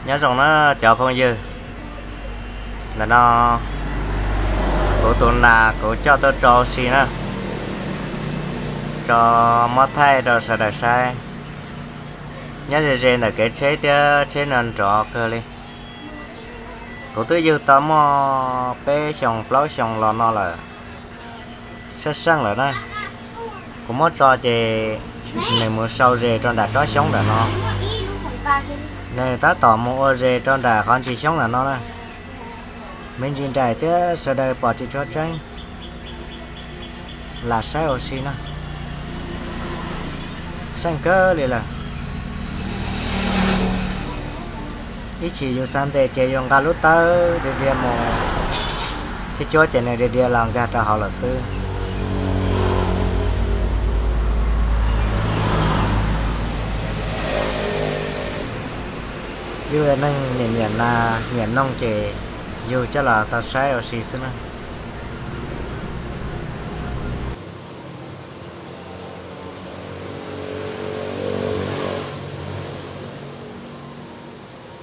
Nyob zoo na cov phooj ywg, ntawm no kuv tus nas kuv coj tuaj tso ua si na, tso muab thaij rau sawv daws saib. Nyob ze ze ntawm kev tsheb thiab tsheb no nrov kawg li. Kuv twb yug tau muaj peb xyoos plaub xyoos los no lawm, sab seej lawm na. Kuv muab tso ces nws mus sau zes rau nram tsob xyoob ntawm no. Nws tab tom mus ua zes rau nram qhov ntsis xyoob ntawm no na. Me ntsis nraim thiab sawv daws pom tsis tshua tseeb, lam saib ua si na. Seej kawg li lawm. Ib chim yus xav ntes ces yus nqa lub tawb diag diag mus, thib cuab ces nws diag diag los nkag rau hauv lawm xwb. Yus neeg nyiam nyiam nas nyiam noog ces yug coj los tau saib ua si xwb na.